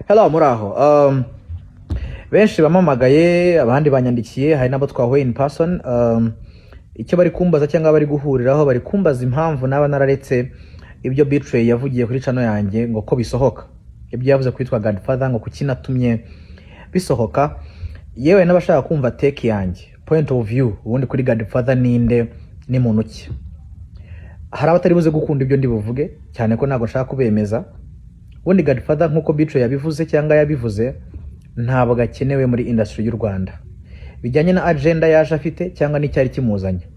Hello, muraho. Benshi bamamagaye, abandi banyandikiye, hari n'abo twahuye in person. Icyo bari kumbaza cyangwa bari guhuriraho, bari kumbaza impamvu naba nararetse ibyo B-Threy yavugiye kuri channel yanjye ngo ko bisohoka, ibyo yavuze kwitwa Godfather, ngo kuki natumye bisohoka. Yewe n'abashaka kumva take yanjye, point of view, ubundi kuri Godfather ninde, ni muntu ki. Hari abatari buze gukunda ibyo ndi buvuge cyane, ko ntabwo nshaka kubemeza. Ubundi Godfather, nk'uko B-Threy yabivuze cyangwa yabivuze, ntabwo akenewe muri industry y'u Rwanda bijyanye na agenda yaje afite cyangwa n'icyari kimuzanye.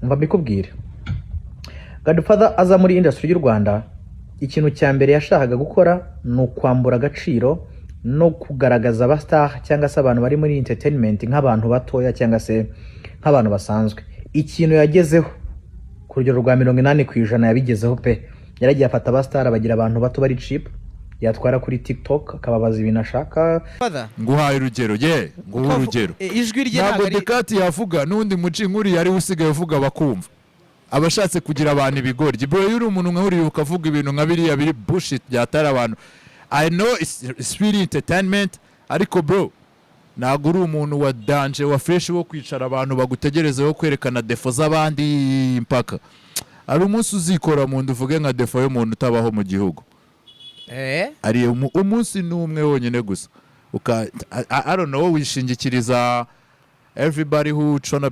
Mva mbikubwire, Godfather aza muri industry y'u Rwanda, ikintu cya mbere yashakaga gukora ni ukwambura agaciro no kugaragaza aba star cyangwa se abantu bari muri entertainment nk'abantu batoya cyangwa se nk'abantu basanzwe. Ikintu yagezeho ku rugero rwa 80% yabigezeho pe. Yaragiye afata aba star abagira abantu bato bari cheap, yatwara kuri TikTok akababaza ibintu ashaka. Father. Nguhaye urugero, ye, nguha urugero. Ijwi rye ntabwo ntabwo ari Dekati yavuga n'undi muci nk'uriya ariwe usigaye uvuga bakumva, aba ashatse kugira abantu ibigoryi. Bro, iyo uri umuntu nk'uriya ukavuga ibintu nka biriya biri bullshit byatara abantu, I know it's really entertainment, ariko bro, ntabwo uri umuntu wa danger, wa fresh, wo kwicara abantu bagutegereze, wo kwerekana défauts z'abandi mpaka hari umunsi uzikora mu nda uvuge nka défaut y'umuntu utabaho mu gihugu. Ari umunsi ni umwe wonyine gusa uka I don't know, wishingikiriza everybody who tryna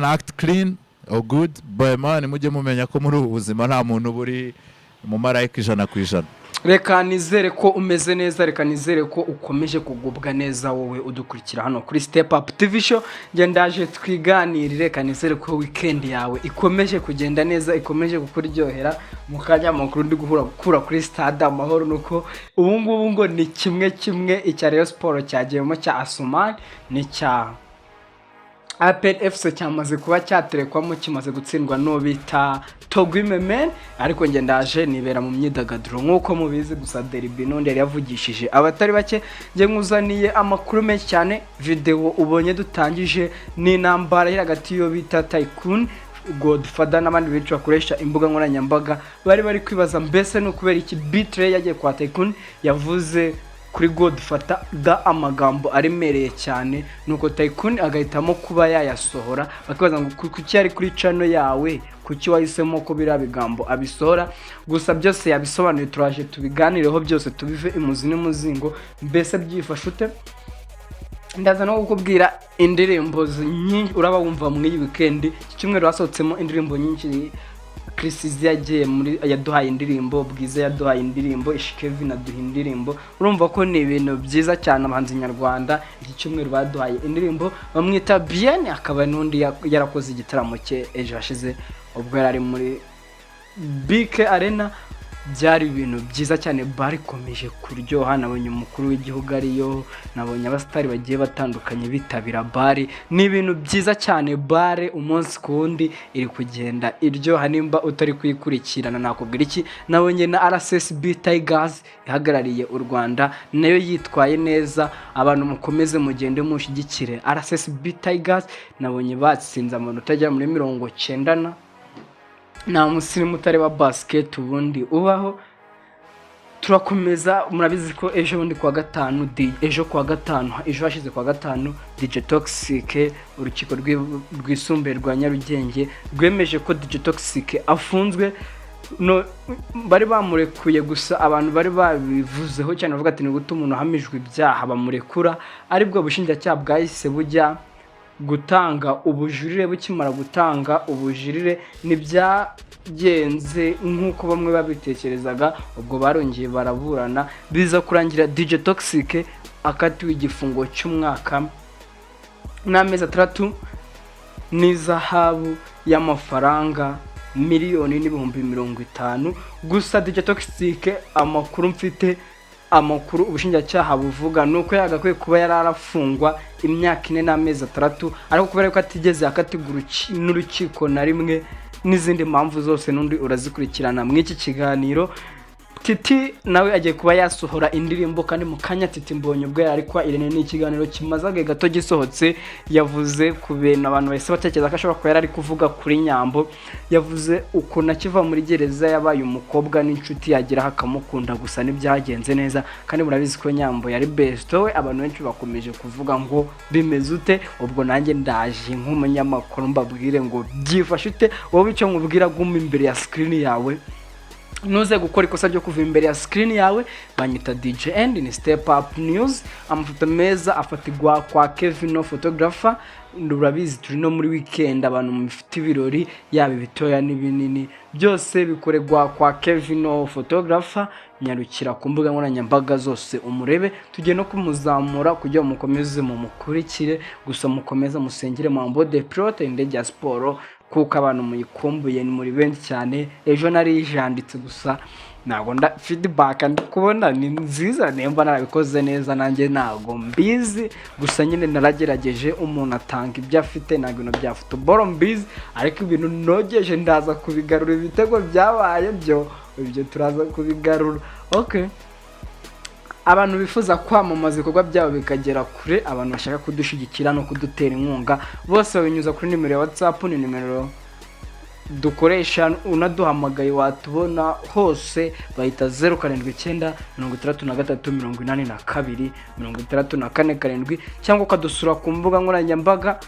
act clean or good, but man, mujye mumenya ko muri ubu buzima nta muntu buri mu marayika 100%. Reka nizere ko umeze neza, reka nizere ko ukomeje kugubwa neza, wowe udukurikira hano kuri Step Up TV Show. Njye ndaje twiganirire. Reka nizere ko weekend yawe ikomeje kugenda neza, ikomeje kukuryohera. Mu kanya amakuru ndi guhura gukura kuri Stade Amahoro nuko ubu ngubu ngo ni 1-1, icya Rayon Sport cyagiyemo cya Asumani, n'icya APR FC cyamaze kuba cyaterekwamo, kimaze gutsindwa n'uwo bita Togui Memel. Ariko njye ndaje nibera mu myidagaduro nk'uko mubizi. Gusa derby n'undi yari yavugishije abatari bake. Njye nkuzaniye amakuru menshi cyane. Video ubonye dutangije ni intambara iri hagati y'iyo bita Tycoon, Godfather n'abandi benshi bakoresha imbuga nkoranyambaga. Bari kwibaza mbese ni ukubera iki B-Threy yagiye kwa Tycoon, yavuze kuri Godfather da amagambo aremereye cyane, nuko Tycoon agahitamo kuba yayasohora. Bakibaza ngo kuki yari kuri channel yawe, kuki wahisemo ko biriya bigambo abisohora? Gusa byose yabisobanuye, turaje tubiganireho byose, tubive imuzi n'umuzingo, mbese byifashe ute. Ndaza no kukubwira indirimbo nyinshi uraba wumva muri iyi weekend. Iki cyumweru hasohotsemo indirimbo nyinshi. Chriss Eazy yagiye muri, yaduhaye indirimbo, Bwiza yaduhaye indirimbo, Ish Kevin aduha indirimbo. Urumva ko ni ibintu byiza cyane. Abahanzi nyarwanda iki cyumweru baduhaye indirimbo. Bamwita Bien, akaba n'undi yarakoze igitaramo cye ejo hashize ubwo yari ari muri BK Arena. Byari ibintu byiza cyane, barikomeje kuryoha. Nabonye umukuru w'igihugu ariyo, nabonye abasitari bagiye batandukanye bitabira BAL. Ni ibintu byiza cyane. BAL umunsi ku wundi iri kugenda iryoha. Nimba utari kuyikurikirana nakubwira iki? Nabonye na RSSB Tigers ihagarariye u Rwanda nayo yitwaye neza. Abantu mukomeze mugende mushyigikire RSSB Tigers. Nabonye batsinze amanota agera muri 90 na. Nta musirimu utareba basket ubundi ubaho. Turakomeza. Murabizi ko ejo bundi kuwa gatanu, ejo kuwa gatanu, ejo hashize kuwa gatanu, DJ Toxxyk, urukiko rwisumbuye rwa Nyarugenge rwemeje ko DJ Toxxyk afunzwe. No, bari bamurekuye, gusa abantu bari babivuzeho cyane bavuga ati: "Ni gute umuntu uhamijwe ibyaha bamurekura?" Aribwo bushinjacyaha bwahise bujya gutanga ubujurire. Bukimara gutanga ubujurire, ntibyagenze nk'uko bamwe babitekerezaga. Ubwo barongeye baraburana, biza kurangira DJ Toxxyk akatiwe igifungo cy'umwaka n'amezi 6 n'izahabu y'amafaranga 1,050,000. Gusa DJ Toxxyk, amakuru mfite, amakuru ubushinjacyaha buvuga, ni uko yagakwiye kuba yari arafungwa imyaka 4 n'amezi 6, ariko kubera ko atigeze akatirwa n'urukiko na rimwe n'izindi mpamvu zose n'undi urazikurikirana mu iki kiganiro. Titi nawe agiye kuba yasohora indirimbo, kandi mu kanya Titi mbonye ubwo yari kwa Irene, ni ikiganiro kimaze agahe gato gisohotse. Yavuze ku bintu abantu bahise batekereza ko ashobora kuba yari ari kuvuga kuri Nyambo. Yavuze ukuntu akiva muri gereza yabaye umukobwa n'inshuti, yageraho akamukunda, gusa ntibyagenze neza. Kandi murabizi ko Nyambo yari best we. Abantu benshi bakomeje kuvuga ngo bimeze ute? Ubwo nanjye ndaje nk'umunyamakuru mbabwire ngo byifashe ute. Wowe icyo nkubwira, guma imbere ya screen yawe, ntuze gukora ikosa ryo kuva imbere ya screen yawe. Banyita DJ End, ni Step Up News. Amafoto meza afatirwa kwa Kevin Photographer. Urabizi turi no muri weekend, abantu mufite ibirori yaba ibitoya n'ibinini, byose bikorerwa kwa Kevin Photographer. Nyarukira ku mbuga nkoranyambaga zose umurebe, tugiye no kumuzamura kugira ngo mukomeze mumukurikire. Gusa mukomeze musengere Mambo de Pilote, indege ya siporo, kuko abantu muyikumbuye ni muri benshi cyane. Ejo narijanditse, gusa ntabwo nda feedback ndi kubona ni nziza. Nimba narabikoze neza nanjye ntabwo mbizi, gusa nyine naragerageje. Umuntu atanga ibyo afite. Ntabwo ibintu bya football mbizi, ariko ibintu nogeje ndaza kubigarura. Ibitego byabaye byo, ibyo turaza kubigarura. Okay, abantu bifuza kwamamaza ibikorwa byabo bikagera kure, abantu bashaka kudushyigikira no kudutera inkunga, bose babinyuza kuri nimero ya WhatsApp. Ni nimero dukoresha, unaduhamagaye watubona hose. Bahita 0796382647, cyangwa ukadusura ku mbuga nkoranyambaga,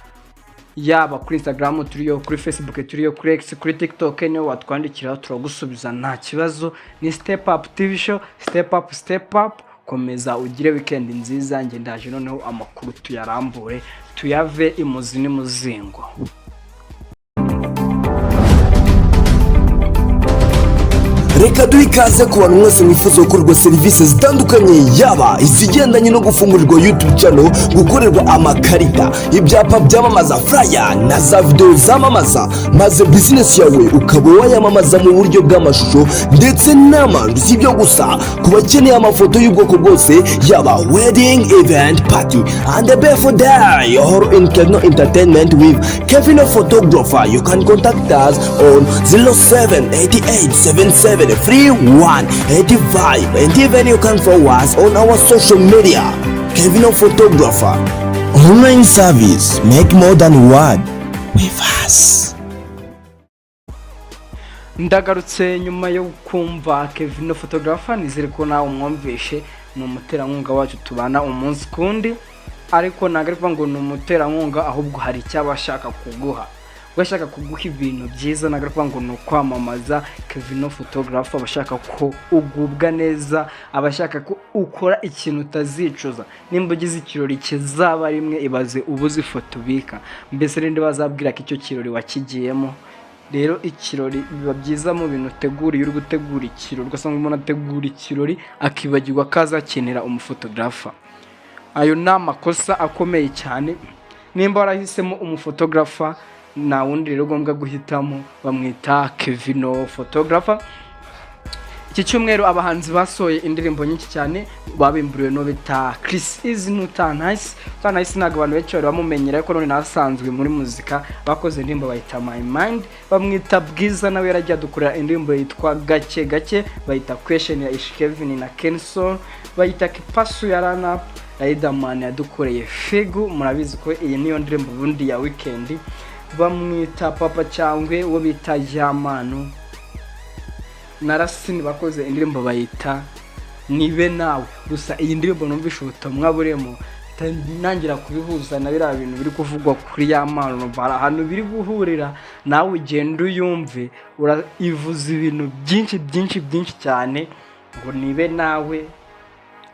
yaba kuri Instagram turiyo, kuri Facebook turiyo, kuri X, kuri TikTok. Niyo watwandikira turagusubiza, nta kibazo. Ni Step Up TV Show. Step up, step up. Komeza ugire weekend nziza. Njye ndaje noneho amakuru tuyarambure, tuyave imuzi n'imuzingo. Reka duhe ikaze ku bantu mwese mwifuza gukorerwa serivisi zitandukanye, yaba izigendanye no gufungurirwa YouTube channel, gukorerwa amakarita, ibyapa byamamaza, flyer na za videwo zamamaza, maze bizinesi yawe ukaba wayamamaza mu buryo bw'amashusho ndetse n'amajwi. Si ibyo gusa, ku bakeneye amafoto y'ubwoko bwose, yaba wedding, event, party and the birthday, or in Kevin Entertainment with Kevin Photographer, you can contact us on 0788 77 31 85, and even you can follow us on our social media. Kevin Photographer online service, make more than one with us. Ndagarutse nyuma yo kumva Kevin Photographer. Nizere ko nawe umwumvishe, ni umuterankunga wacu tubana umunsi kundi. Ariko ntabwo ari kuvuga ngo ni umuterankunga, ahubwo hari icyo aba ashaka kuguha. Ubwo ashaka kuguha ibintu byiza, ntabwo ari kuvuga ngo ni ukwamamaza. Kevin Photographer aba ashaka ko ugubwa neza, aba ashaka ko ukora ikintu utazicuza. Nimba ugize ikirori kizaba rimwe, ibaze ubuze ifoto ubika. Mbese ninde bazabwira ko icyo kirori wakigiyemo? Rero ikirori biba byiza mu bintu utegura. Iyo uri gutegura ikirori, ugasanga umuntu ategura ikirori akibagirwa ko azakenera umufotogarafa, ayo ni amakosa akomeye cyane. Nimba warahisemo umufotogarafa, nta wundi rero ugomba guhitamo, bamwita Kevino Photographer. Iki cyumweru abahanzi basohoye indirimbo nyinshi cyane, babimburiwe no bita Chris Easy n'Utanayisi. Utanayisi ntabwo abantu benshi bari bamumenyera, ariko none nasanzwe muri muzika. Bakoze indirimbo bayita My Mind. Bamwita Bwiza, nawe yaragiye adukorera indirimbo yitwa Gake Gake. Bayita Question ya Ish Kevin na Kenson. Bayita Kipasu ya Rana. Riderman yadukoreye Figu, murabizi ko iyi niyo ndirimbo ubundi ya weekend. Bamwita Papa Cyangwe, uwo bita Yamano na Rasini bakoze indirimbo bayita Nibe Nawe. Gusa iyi ndirimbo numvishe ubutumwa burimo, nangira kubihuza na biriya bintu biri kuvugwa kuri ya mpano. Numva hari ahantu biri guhurira. Nawe ugenda uyumve, ivuza ibintu byinshi byinshi byinshi cyane ngo nibe nawe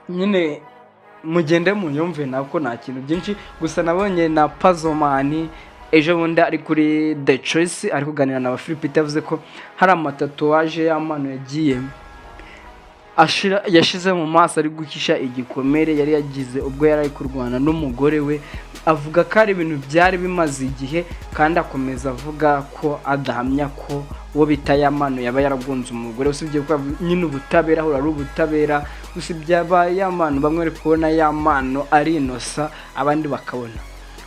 nyine. Mugende muyumve, nako nta kintu byinshi. Gusa nabonye na Pazomani ejo bundi ari kuri The Choice, ari kuganira na Philip, yavuze ko hari amatatouage y'amano yagiye ashira, yashize mu maso ari guhisha igikomere yari yagize ubwo yari ari kurwana n'umugore we. Avuga ko ari ibintu byari bimaze igihe, kandi akomeza avuga ko adahamya ko uwo bita Yamano yaba yaragonze umugore, usibye ko nyine ubutabera ahora ari ubutabera. Usibye aba Yamano, bamwe bari kubona Yamano ari innocent, abandi bakabona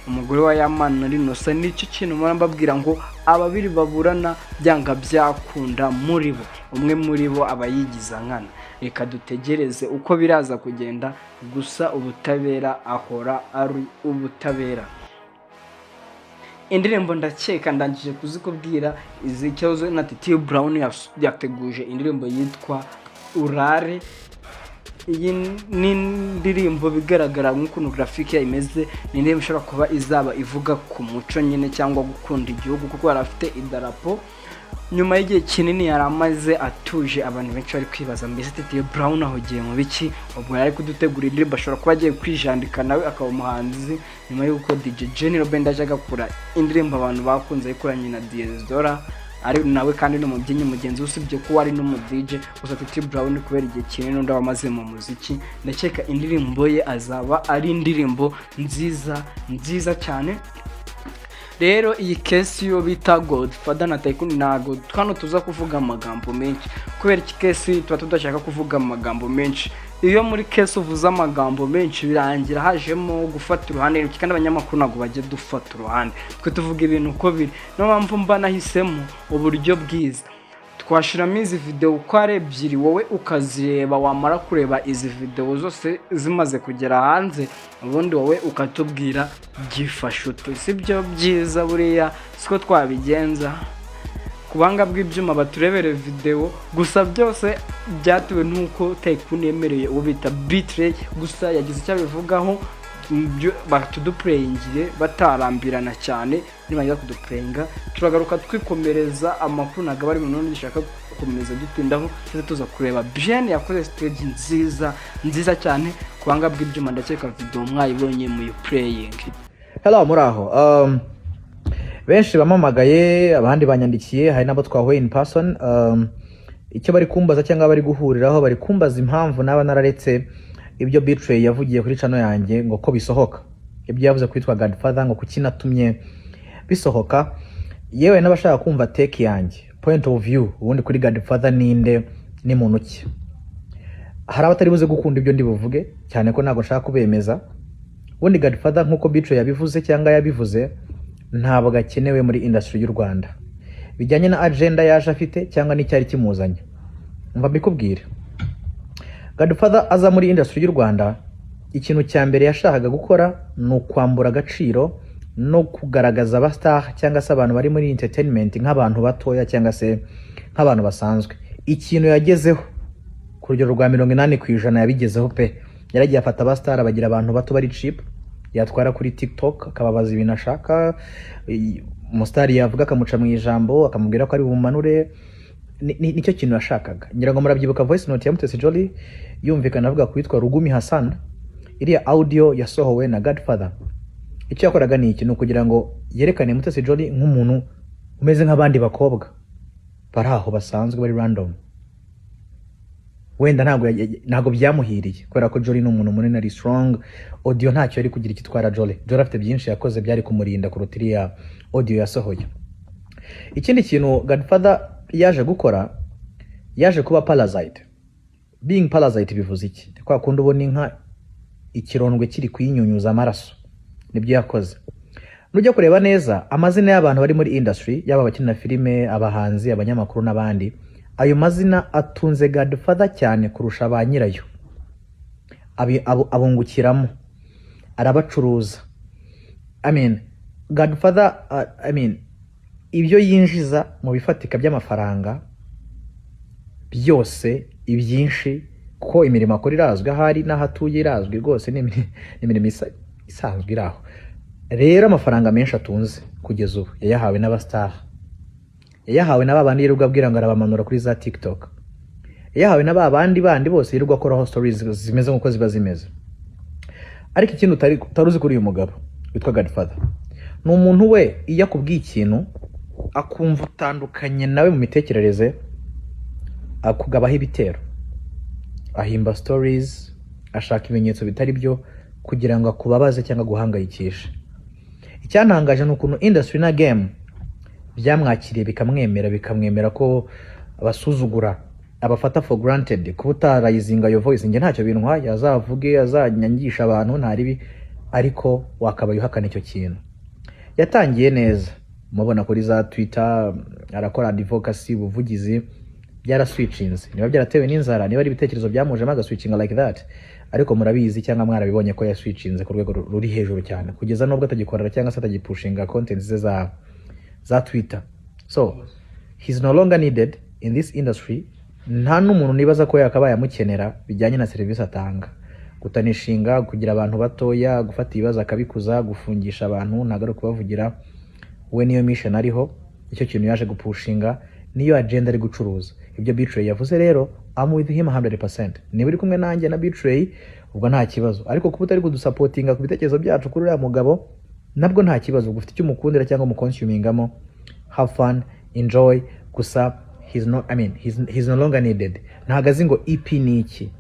Umugore wa Yampano na Innocent. Nicyo kintu mpora mbabwira ngo ababiri baburana, byanga byakunda muri bo umwe muri bo aba yigiza nkana. Reka dutegereze uko biraza kugenda, gusa ubutabera ahora ari ubutabera. Indirimbo ndakeka ndangije kuzikubwira izi. Cyozo na Titi Brown yateguje indirimbo yitwa Urare. Iyi ni indirimbo bigaragara nk'ukuntu graphic imeze, ni indirimbo ishobora kuba izaba ivuga ku muco nyine cyangwa gukunda igihugu, kuko yari afite idarapo. Nyuma y'igihe kinini yari amaze atuje, abantu benshi bari kwibaza: mbese Titi Brown ahugiye mu biki? Ubwo yari kudutegura indirimbo, ashobora kuba agiye kwijandika nawe akaba umuhanzi, nyuma y'uko DJ Jenny Robin aje agakora indirimbo abantu bakunze ayikoranye na Diez Dola, ari nawe kandi ni umubyinnyi mugenzi we, usibye ko ari n'umu DJ. Gusa Titi Brown, kubera igihe kinini undi wamaze mu muziki, ndakeka indirimbo ye azaba ari indirimbo nziza nziza cyane. Rero iyi case yo bita Godfather na Taikun, ntabwo hano tuza kuvuga amagambo menshi. Kubera iki case tuba tudashaka kuvuga amagambo menshi? Iyo muri case uvuze amagambo menshi, birangira hajemo gufata uruhande, kandi abanyamakuru ntabwo bajya dufata uruhande. Twe tuvuga ibintu uko biri. Niyo mpamvu mba nahisemo uburyo bwiza twashiramo izi videwo uko ari ebyiri, wowe ukazireba. Wamara kureba izi videwo zose zimaze kugera hanze, ubundi wowe ukatubwira byifashe ute. Si byo byiza? Buriya siko twabigenza. Ku buhanga bw'ibyuma baturebere videwo. Gusa byose byatewe n'uko Taikun yemereye uwo bita B-Threy, gusa yagize icyo abivugaho. Batudupureyingire batarambirana cyane. Nibarangiza kudupureyinga, turagaruka twikomereza amakuru. Ntabwo ari ibintu dushaka gukomeza dutindaho. Tuze tuza kureba Bien yakoze stage nziza nziza cyane. Ku buhanga bw'ibyuma, ndakeka video mwayibonye, muyipureyinge. Hello, muraho. Benshi bamamagaye, abandi banyandikiye, hari n'abo twahuye in person. Icyo bari kumbaza cyangwa bari guhuriraho, bari kumbaza impamvu naba nararetse ibyo B-Threy yavugiye kuri channel yanjye ngo ko bisohoka, ibyo yavuze kwitwa Godfather, ngo kuki natumye bisohoka, yewe n'abashaka kumva take yanjye, point of view, ubundi kuri Godfather ninde, ni muntu ki. Hari abatari buze gukunda ibyo ndi buvuge cyane, ko ntabwo nshaka kubemeza. Ubundi Godfather, nk'uko B-Threy yabivuze cyangwa yabivuze, ntabwo akenewe muri industry y'u Rwanda, bijyanye na agenda yaje afite cyangwa n'icyari kimuzanye. Mva mbikubwire, Godfather aza muri industry y'u Rwanda, ikintu cya mbere yashakaga gukora ni ukwambura agaciro no kugaragaza aba star cyangwa se abantu bari muri entertainment nk'abantu batoya cyangwa se nk'abantu basanzwe. Ikintu yagezeho ku rugero rwa 80% yabigezeho pe. Yaragiye afata aba star, abagira abantu bato bari cheap, yatwara kuri TikTok akababaza ibintu ashaka. Umusitari yavuga akamuca mu ijambo, akamubwira ko ari bumanure. Nicyo kintu yashakaga. Ngira ngo murabyibuka voice note ya Mutesi Jolly yumvikana avuga ku witwa Rugumi Hassan. Iriya audio yasohowe na Godfather. Icyo yakoraga ni iki? Ni ukugira ngo yerekane Mutesi Jolly nk'umuntu umeze nk'abandi bakobwa bari aho basanzwe, bari random. Wenda ntabwo byamuhiriye, kubera ko Jolly ni umuntu munini, ari strong. Audio ntacyo yari kugira icyo itwara Jolly. Jolly afite byinshi yakoze byari kumurinda kuruta iriya audio yasohoye. Ikindi kintu Godfather yaje gukora, yaje kuba parasite. Being parasite bivuze iki? Ni kwa kundi ubona inka ikirondwe kiri kuyinyunyuza amaraso. Nibyo yakoze. Nujya kureba neza amazina y'abantu bari muri industry, yaba abakina filime, abahanzi, abanyamakuru n'abandi, ayo mazina atunze Godfather cyane kurusha ba nyirayo. Abungukiramo, arabacuruza. I mean, Godfather, I mean, ibyo yinjiza mu bifatika by'amafaranga byose, ibyinshi, kuko imirimo akora irazwi, ahari n'aho atuye irazwi rwose, ni imirimo isanzwe iri aho. Rero amafaranga menshi atunze kugeza ubu yayahawe n'abasitari, yayahawe na ba bandi yirirwa abwira ngo arabamanura kuri za TikTok, yayahawe na ba bandi bandi bose yirirwa akoraho stories zimeze nk'uko ziba zimeze. Ariko ikindi utari uzi kuri uyu mugabo witwa Godfather, ni umuntu we iyo akubwiye ikintu akumva utandukanye nawe mu mitekerereze, akugabaho ibitero, ahimba stories, ashaka ibimenyetso bitari byo kugira ngo akubabaze cyangwa aguhangayikishe. Icyantangaje ni ukuntu industry na game byamwakiriye, bikamwemera, bikamwemera ko abasuzugura, abafata for granted. Kuba utaraisinga your voice, njye ntacyo bintwaye, azavuge, azanyangisha abantu, ntaribi. Ariko wakabaye uhakana icyo kintu. Yatangiye neza, mubona kuri za Twitter arakora advocacy, ubuvugizi. Byaraswitchinze, niba byaratewe n'inzara, niba ari ibitekerezo byamujemo agaswitchinga like that, ariko murabizi cyangwa mwarabibonye ko yaswitchinze ku rwego ruri hejuru cyane, kugeza n'ubwo atagikorera cyangwa se atagipushinga content ze za Twitter. So he's no longer needed in this industry. Nta n'umuntu nibaza ko yakabaye amukenera bijyanye na serivisi atanga: gutanishinga, kugira abantu batoya, gufata ibibazo akabikuza, gufungisha abantu. Ntabwo ari ukubavugira, we niyo mission ariho, icyo kintu yaje gupushinga, niyo agenda ari gucuruza. Ibyo B-Threy yavuze rero, I'm with him 100%. Niba uri kumwe nanjye na B-Threy, ubwo nta kibazo, ariko kuba utari kudusupportinga ku bitekerezo byacu kuri uriya mugabo, nabwo nta kibazo. Ubwo ufite icyo umukundira cyangwa umukonsumingamo, have fun, enjoy. Gusa he's not, I mean, he's no longer needed. Ntabwo azi ngo EP ni iki,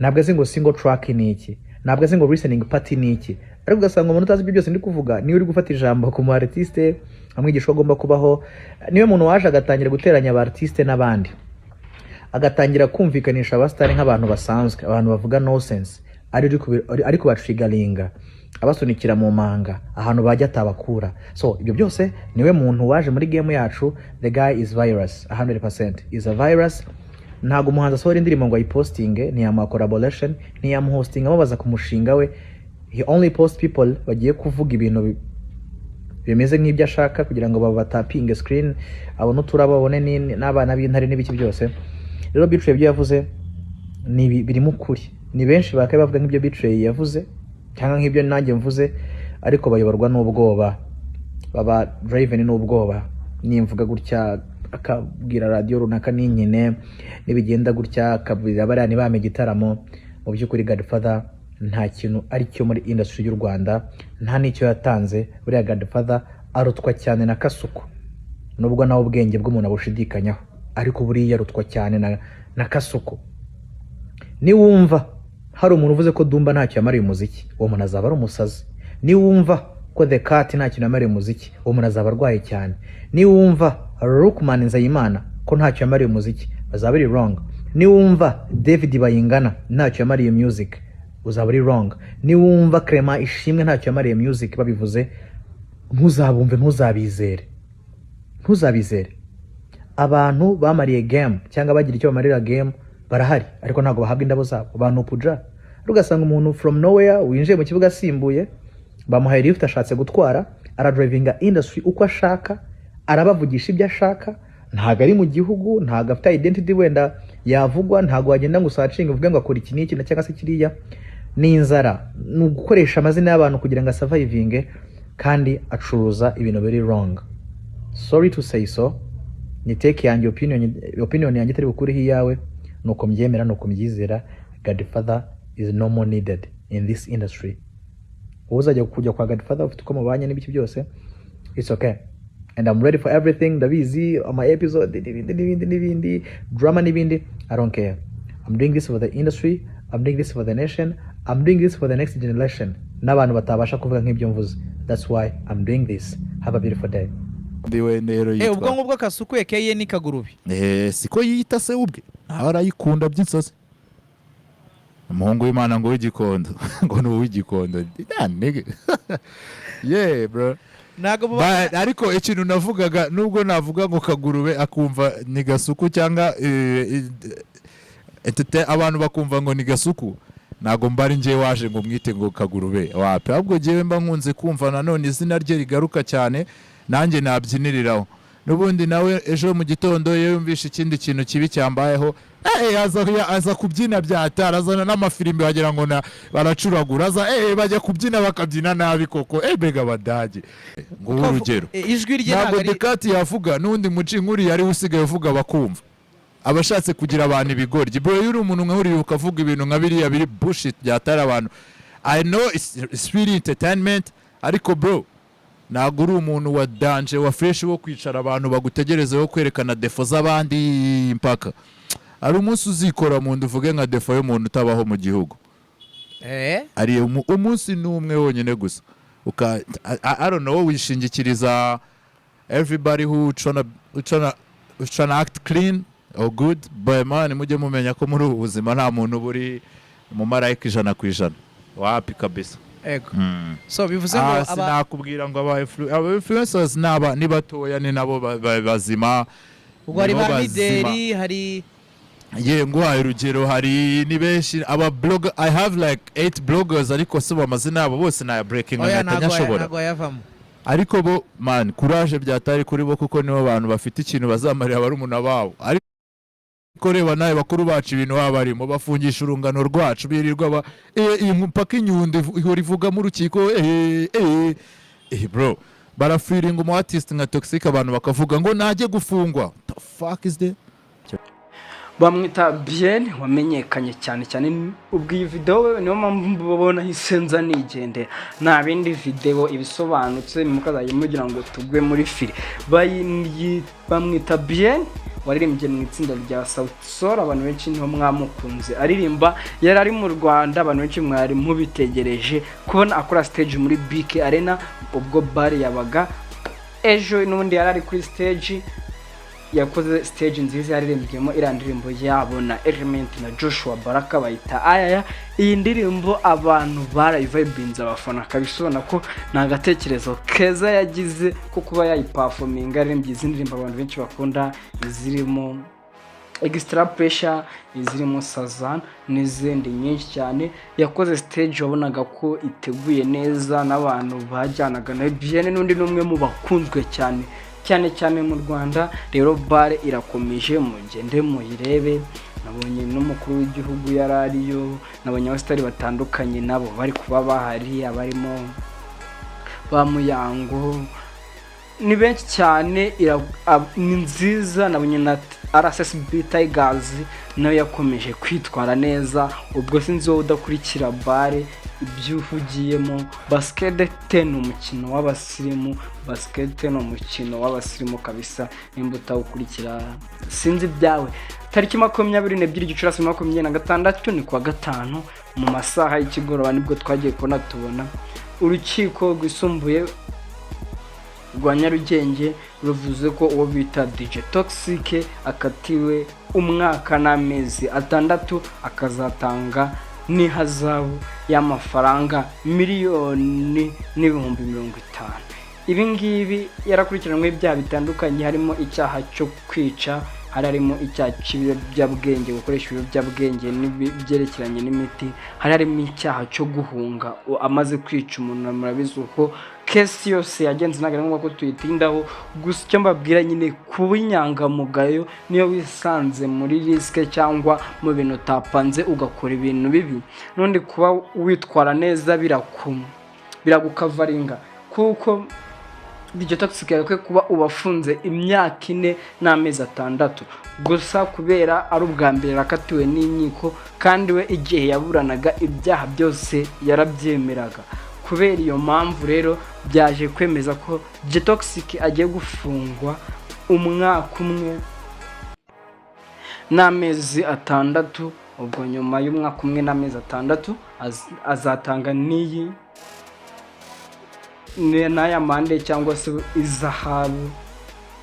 ntabwo azi ngo single track ni iki, ntabwo azi ngo listening party ni iki. Ariko ugasanga umuntu utazi ibyo byose ndi kuvuga niwe uri gufata ijambo ku mu artiste, amwigisha ko agomba kubaho. Niwe muntu waje agatangira guteranya aba artiste n'abandi, agatangira kumvikanisha abasitari nk'abantu basanzwe, abantu bavuga nonsense, ari kubatriggeringa, abasunikira mu manga ahantu bajya atabakura. So ibyo byose niwe muntu waje muri game yacu. The guy is virus, 100% is a virus. Ntabwo umuhanzi asohora indirimbo ngo ayipostinge, ntiyamuha collaboration, ntiyamuhostinga amubaza ku mushinga we. He only post people bagiye kuvuga ibintu bimeze nk'ibyo ashaka kugira ngo babatapinge screen, abone uturabo, babone n'abana b'intare n'ibiki byose. Rero B-Threy ibyo yavuze ni birimo ukuri. Ni benshi bakabaye bavuga nk'ibyo B-Threy yavuze cyangwa nk'ibyo nanjye mvuze, ariko bayoborwa n'ubwoba, baba driven n'ubwoba. Nimvuga gutya, akabwira radiyo runaka n'inkine, nibigenda gutya, akabwira bariya ntibampe igitaramo. Mu by'ukuri Godfather nta kintu ari cyo muri industry y'u Rwanda, nta n'icyo yatanze. Buriya Godfather arutwa cyane na Kasuku, nubwo nawe ubwenge bw'umuntu abushidikanyaho, ariko buriya arutwa cyane na Kasuku. Niwumva hari umuntu uvuze ko Dumba ntacyo yamariye umuziki, uwo muntu azaba ari umusazi. Niwumva ko The Cat nta kintu yamariye umuziki, uwo muntu azaba arwaye cyane. Niwumva Luckman Nzeyimana ko ntacyo yamariye umuziki, bazaba ari wrong. Niwumva David Bayingana ntacyo yamariye music, uzaba uri wrong. Niwumva Clement Ishimwe ntacyo yamariye music babivuze, ntuzabumve, ntuzabizere, ntuzabizere. Abantu bamariye game cyangwa bagira icyo bamarira game barahari, ariko ntabwo bahabwa indabo zabo. Abantu puja, ugasanga umuntu from nowhere winjiye mu kibuga asimbuye, bamuhaye lift, ashatse gutwara, aradrivinga industry uko ashaka, arabavugisha ibyo ashaka. Ntabwo ari mu gihugu, ntabwo afite identity wenda yavugwa, ntabwo wagenda ngo usearchinge uvuge ngo akora iki n'iki na cyangwa se kiriya. Ni inzara, ni ugukoresha amazina y'abantu kugira ngo asurvivinge, kandi acuruza ibintu biri wrong. Sorry to say so, ni take yanjye, opinion yanjye itari bukureho iyawe. Nuko mbyemera, nuko mbyizera. Godfather is no more needed in this industry. Wowe uzajya kujya kwa Godfather ufite uko mubanye n'ibiki byose, it's okay and I'm ready for everything. Ndabizi, ama episode n'ibindi n'ibindi n'ibindi, drama n'ibindi, I don't care. I'm doing this for the industry, I'm doing this for the nation, I'm doing this for the next generation n'abantu batabasha kuvuga nk'ibyo mvuze. That's why I'm doing this. Have a beautiful day. Ndi we rero ubwo yitwa ngubwo Kasuku keye ni Kagurube. Siko yiyita se ubwe, nawe arayikunda by'insozi. Umuhungu w'Imana ngo w'Igikondo, ngo ni uw'Igikondo. Nah, nigga. Yeah, bro. Ntabwo muba Ariko ikintu navugaga, nubwo navuga ngo Kagurube akumva ni Gasuku cyangwa abantu bakumva ngo ni Gasuku, ntabwo mba ari njyewe waje ngo mwite ngo Kagurube, wapi. Ahubwo njyewe mba nkunze kumva nanone izina rye rigaruka cyane, nanjye nabyiniriraho. N'ubundi nawe ejo mu gitondo iyo yumvishe ikindi kintu kibi cyambayeho, aza kubyina byatara, azana n'amafirimbi, wagira ngo baracuragura, aza bajya kubyina, bakabyina nabi koko. Mbega Abadage ngo urugero. Ijwi rye ntabwo ntabwo ari Dekati yavuga n'undi muci nk'uriya ariwe usigaye uvuga bakumva, abashatse kugira abantu ibigoryi. Bro, iyo uri umuntu nk'uriya ukavuga ibintu nka biriya biri bullshit byatara abantu, I know it's really entertainment, ariko bro, ntabwo uri umuntu wa danger, wa fresh, wo kwicara abantu bagutegerezeho kwerekana défauts z'abandi mpaka hari umunsi uzikora mu nda uvuge nka défaut y'umuntu utabaho mu gihugu. Ari umunsi ni umwe wonyine gusa uka I don't know, wishingikiriza everybody who tryna act clean or good. But man, mujye mumenya ko muri ubu buzima nta muntu buri mu marayika 100%, wapi kabisa. Ego. So bivuze ngo Ah, aba sinakubwira ngo aba influencers naba ni batoya, ni nabo bazima. Ubwo hari nibo ba bazima. Mideli, hari Ye, nguhaye urugero, hari ni benshi aba blogger. I have like eight bloggers, ariko si amazina yabo bose naya breaking Oya, nkahita ntabwo nyashobora. Ntabwo yavamo. Ariko bo man, courage byatari kuri bo, kuko nibo bantu bafite ikintu bazamarira barumuna babo. Ariko reba nawe, bakuru bacu ibintu baba barimo bafungisha urungano rwacu, birirwa ba mpaka inyundo ihora ivuga mu rukiko. Bro, barafiringa umu artist nka Toxic, abantu bakavuga ngo najye gufungwa. What the fuck is that? Bamwita Bien, wamenyekanye cyane cyane ubwo iyi video we, niyo mpamvu mbabona hise nza nigendera. Nta bindi, video ibisobanutse, mukazajya mugira ngo tugwe muri fili. Bamwita Bien, waririmbye mu itsinda rya Sauti Sol. Abantu benshi niho mwamukunze aririmba. Yari ari mu Rwanda, abantu benshi mwari mubitegereje kubona akora stage muri BK Arena. Ubwo BAL yabaga ejo n'ubundi, yari ari kuri stage, yakoze stage nziza, yaririmbyemo iriya ndirimbo yabo na Element na Joshua Baraka bayita Ayaya. Iyi ndirimbo abantu barayivibinze, abafana kabisa, ubona ko ni agatekerezo keza yagize ko kuba yayiperforminga aririmbye izi ndirimbo abantu benshi bakunda, zirimo Extra Pressure, izirimo Sazan n'izindi nyinshi cyane. Yakoze stage wabonaga ko iteguye neza n'abantu bajyanaga na Bien. N'undi n'umwe mu bakunzwe cyane cyane cyane mu Rwanda. Rero BAL irakomeje, mugende muyirebe. Nabonye n'umukuru w'igihugu yari ariyo, nabonye abasitari batandukanye nabo bari kuba bahari, abarimo ba Muyango, ni benshi cyane. Ni nziza. Nabonye na RSSB Tigers nayo yakomeje kwitwara neza. Ubwo sinzi wowe udakurikira BAL ibyo uhugiyemo. Basikete ni umukino w'abasirimu, basikete ni umukino w'abasirimu kabisa. Nimba utawukurikira, sinzi ibyawe. Tariki 22 Gicurasi 2026, ni kuwa gatanu, mu masaha y'ikigoroba, nibwo twagiye kubona tubona urukiko rwisumbuye rwa Nyarugenge ruvuze ko uwo bita DJ Toxic akatiwe umwaka n'amezi 6, akazatanga n'ihazabu y'amafaranga 1,050,000. Ibi ngibi yarakurikiranweho ibyaha bitandukanye, harimo icyaha cyo kwica, hari harimo icyaha cy'ibiyobyabwenge, gukoresha ibiyobyabwenge n'ibyerekeranye n'imiti, hari harimo icyaha cyo guhunga amaze kwica umuntu. Murabizi uko case yose yagenze, ntabwo ari ngombwa ko tuyitindaho. Gusa icyo mbabwira nyine, kuba inyangamugayo niyo wisanze muri risk cyangwa mu bintu utapanze ugakora ibintu bibi, n'undi kuba witwara neza biragukavaringa, kuko DJ Toxic yakwiye kuba ubafunze imyaka 4 n'amezi 6. Gusa kubera ari ubwa mbere yakatiwe n'inkiko, kandi we igihe yaburanaga ibyaha byose yarabyemeraga, kubera iyo mpamvu rero byaje kwemeza ko DJ Toxic agiye gufungwa umwaka umwe n'amezi 6. Ubwo nyuma y'umwaka umwe n'amezi 6 azatanga n'iyi n'aya mande cyangwa se izahabu,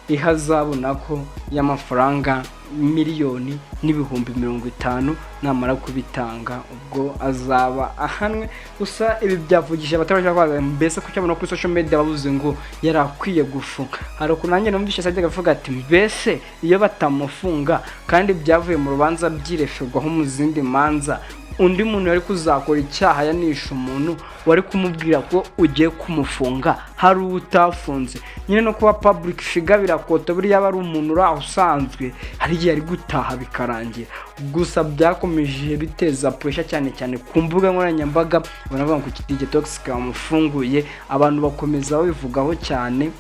ihazabu nako, y'amafaranga 1,050,000. Namara kubitanga, ubwo azaba ahanwe. Gusa ibi byavugije abatabasha kwaza mbese kuko cyabona kuri social media bavuze ngo yari akwiye gufunga. Hari ukuntu nanjye numvise ajyaga avuga ati mbese iyo batamufunga, kandi byavuye mu rubanza byirefegwaho mu zindi manza, undi muntu yari kuzakora icyaha yanishe umuntu, wari kumubwira ko ugiye kumufunga hari uwo utafunze nyine. No kuba public figure birakota. Buriya aba ari umuntu uri aho usanzwe, hari igihe ari gutaha bikarangira. Gusa byakomeje biteza pressure cyane cyane ku mbuga nkoranyambaga, banavuga ngo DJ Toxic bamufunguye, abantu bakomeza babivugaho cyane.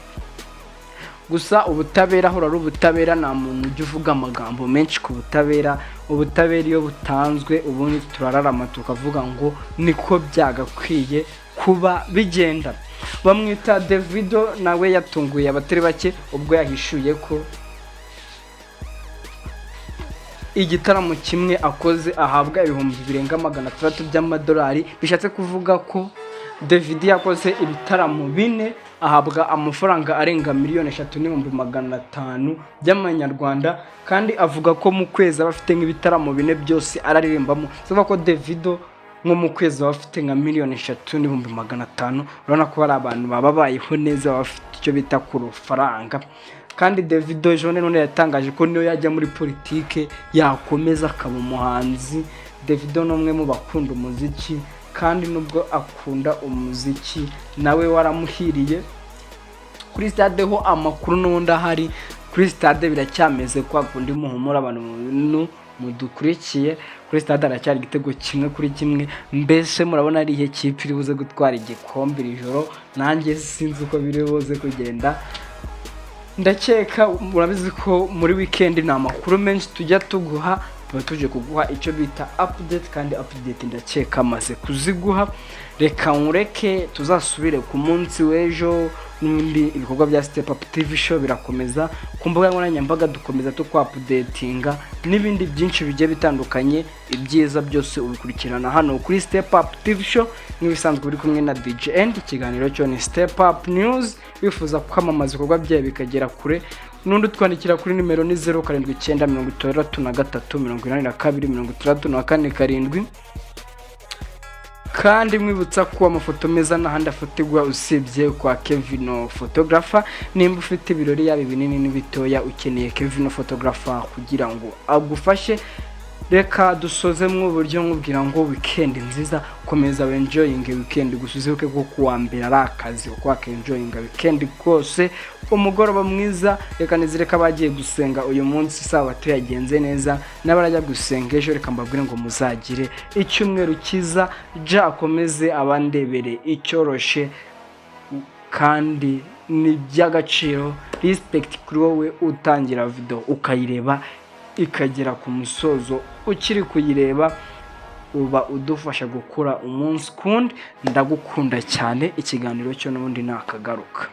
Gusa ubutabera ahora ari ubutabera, nta muntu ujya uvuga amagambo menshi ku butabera. Ubutabera iyo butanzwe, ubundi turararama tukavuga ngo niko byagakwiye kuba bigenda. Bamwita Davido, nawe yatunguye abatari bake ubwo yahishuye ko igitaramo kimwe akoze ahabwa 600,000 by'amadolari. Bishatse kuvuga ko David yakoze ibitaramo bine, ahabwa amafaranga arenga 3,500,000 by'amanyarwanda. Kandi avuga ko mu kwezi aba afite nk'ibitaramo bine byose araririmbamo. Bivuga ko Davido Nko mu kwezi baba bafite nka 3,500,000. Urabona ko hari abantu baba babayeho neza, baba bafite icyo bita ku rufaranga. Kandi Davido ejo none yatangaje ko niyo yajya muri politike yakomeza akaba umuhanzi. Davido ni umwe mu bakunda umuziki, kandi nubwo akunda umuziki nawe waramuhiriye. Kuri stade ho amakuru n'ubundi ahari kuri stade biracyameze kwa kundi. Muhumura, abantu mudukurikiye kuri stade, haracyari igitego 1-1. Mbese murabona ari ihe kipe iri buze gutwara igikombe iri joro? Nanjye sinzi uko biri buze kugenda. Ndakeka murabizi ko muri weekend ni amakuru menshi tujya tuguha, tuba tuje kuguha icyo bita update, kandi update ndakeka amaze kuziguha. Reka nkureke tuzasubire ku munsi w'ejo. N'ubundi ibikorwa bya Step Up TV Show birakomeza ku mbuga nkoranyambaga, dukomeza tukwaupdatinga n'ibindi byinshi bigiye bitandukanye. Ibyiza byose ubikurikirana hano kuri Step Up TV Show. Nk'ibisanzwe uri kumwe na DJ End, ikiganiro cyo ni Step Up News. Wifuza kwamamaza ibikorwa byawe bikagera kure, n'undi utwandikira kuri nimero ni 0796386647. Kandi mwibutsa ko amafoto meza n'ahandi afatirwa usibye kwa Kevino Photographer. Nimba ufite ibirori, yaba ibinini n'ibitoya, ukeneye Kevino Photographer kugira ngo agufashe. Reka dusoze mu buryo nkubwira ngo weekend nziza, komeza wenjoyinge weekend, gusa uzibuke ko kuwa mbere ari akazi, uko wakenjoyinga weekend kose. Umugoroba mwiza. Reka nizere ko abagiye gusenga uyu munsi isabato yagenze neza, n'abarajya gusenga ejo, reka mbabwire ngo muzagire icyumweru cyiza. Ja akomeze abandebere icyoroshe kandi ni iby'agaciro. Respect kuri wowe utangira video ukayireba ikagera ku musozo ukiri kuyireba, uba udufasha gukura umunsi kundi. Ndagukunda cyane. Ikiganiro cyo n'ubundi nakagaruka.